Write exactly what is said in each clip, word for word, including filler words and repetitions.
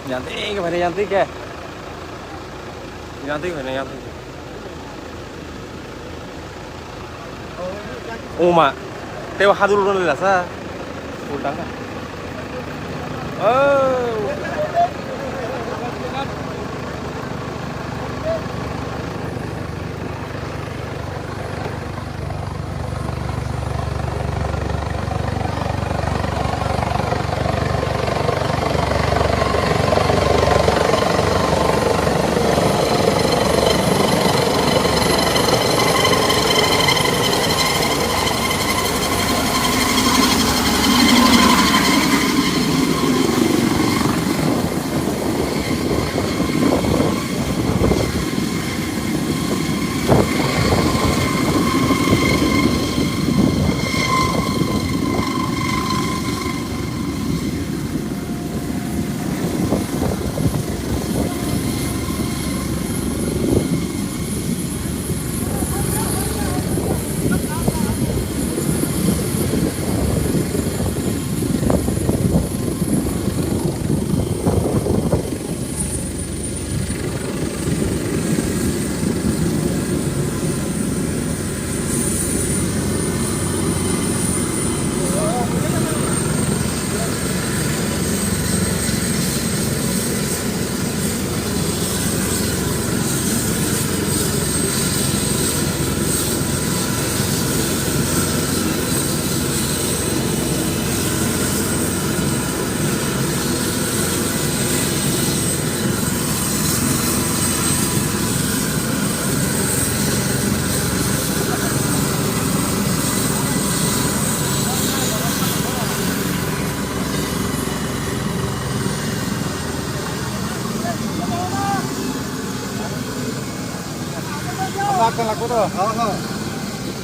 Yanti ke bhai, yanti ke. Yanti ke bhai, yanti ke. Uma. Teo hadul ro lasa. Ulta ka. Oh.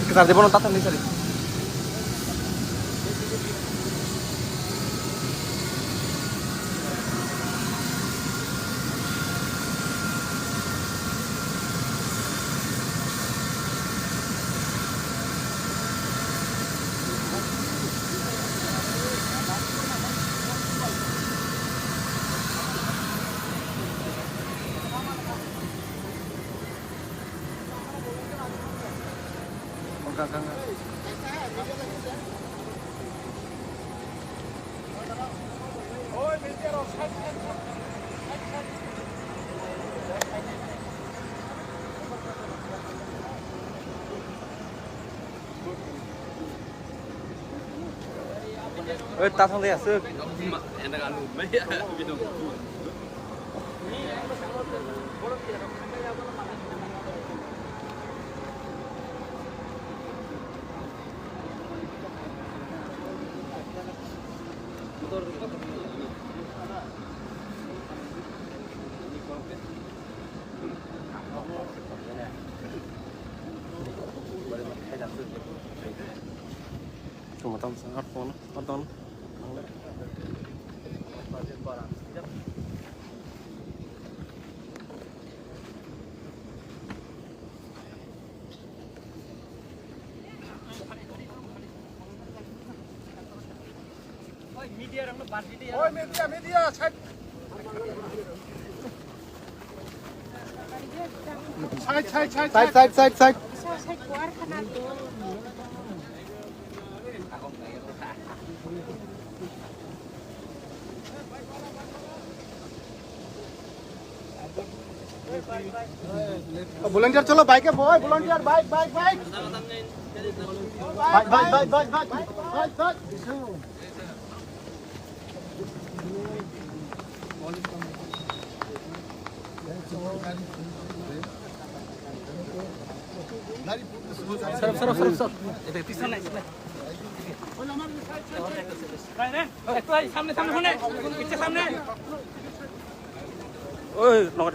Ketar de bono tatham ni sari. Oi, ta thang de aswk. Tuma tam sa, ar phone, ar ton. Oi, media, media, side. Side, side, side, side, side, side, side. Volunteer chalo, bike hai, boy, volunteer, bike, bike, bike. Bike, bike, bike, bike, bike, bike, bike. Sir, sir, sir, sir. Ekta samne, samne, samne. Piche samne. Oi, nokar.